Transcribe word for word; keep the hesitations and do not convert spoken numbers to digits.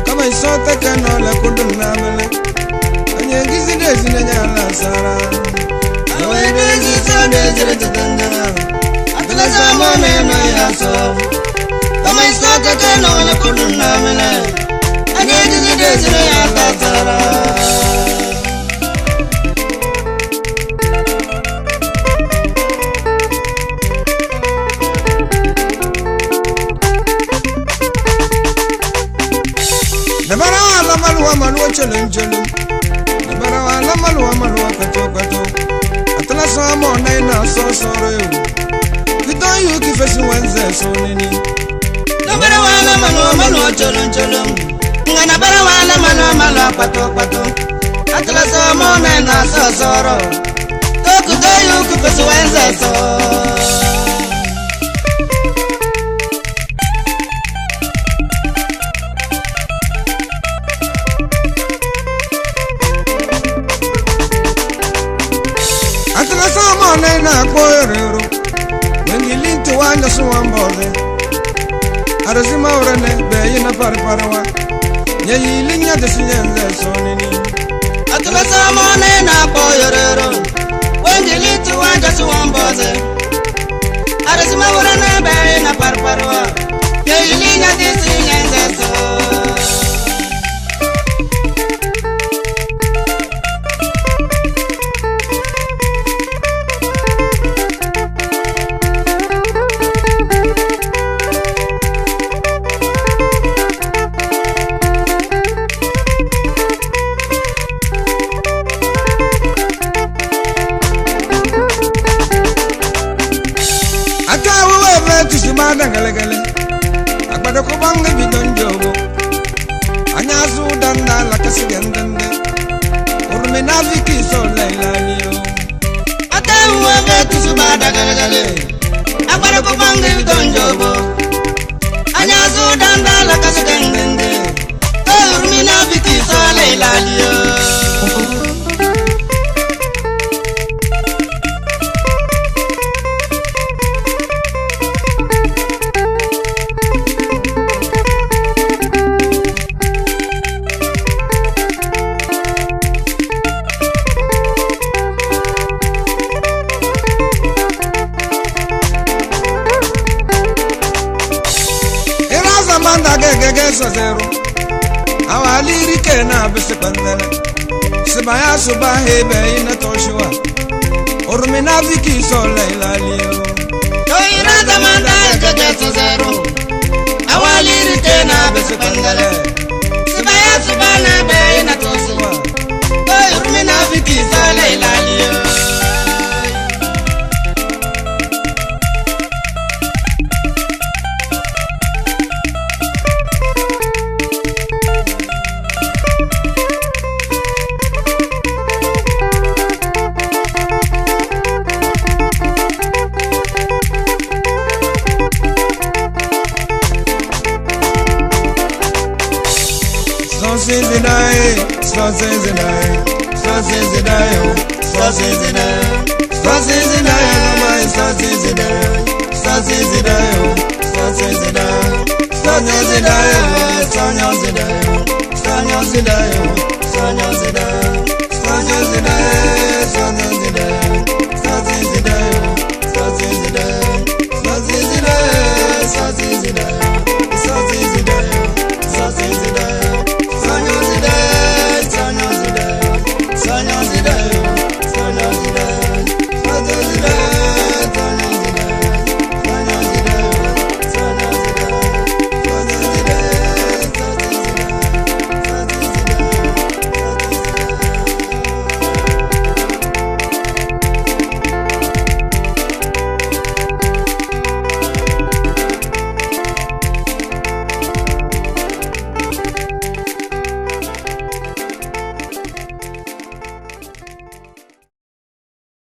Kama iso teke no le kudum na mele. Anye gizi dezi ne nya la sara. Awe dezi so dezi re tatanda. Atla samo ne no ya so. Kama iso teke no le kudum na mele. Anye gizi dezi ne ya la sara. Dabara wa la maluwa maluwa chelum chelum. Dabara wa la maluwa maluwa kweto kweto. Atla samo na ina so soro yo. Kiton yu ki fesi wenze so nini. Dabara wa la maluwa maluwa chelum chelum. Nga dabara wa la maluwa maluwa kweto kweto. Atla samo na ina so soro. Toku doyu ku pesu wenze so. Atla samo na ina koyororo. Wengi lintu wanja suwamboze. Arazima urane be yina parparawa. Nye yili nya desi nyenze so nini. Atula samo ne na po yororo. Wenjili tu wanja tu wamboze. Arazima urane be na parparwa. Nye yili nya desi nyenze so. Ata wewe ve tusi ma dangalegale. Agbada ko bangi bi don jobo. Anyasu danda la kasi gendende. Urmi na viki so lailani yo. Ata wewe tusi ma dangalegale. Agbada ko bangi bi don jobo. Anyasu danda la kasi gendende. Urmi na viki so lailani yo. Ira zamanda gegege sazero. Awaliri kena bisi kpandala. Sibaya suba hebe ina toshuwa. Urmi na viki so lailali yo. Toira zamanda keke sozero. Awaliri kena bisi kpandala. Sibaya suba na be ina toshuwa. Toi urmi na viki so lailali yo. Sɔsi zidai, sɔsi zidai, sɔsi zidai, sɔsi zidai, sɔsi zidai, sɔsi zidai, sɔsi zidai, sɔsi zidai, sɔnyɔ zidai, sɔnyɔ zidai, sɔnyɔ zidai, sɔnyɔ zidai.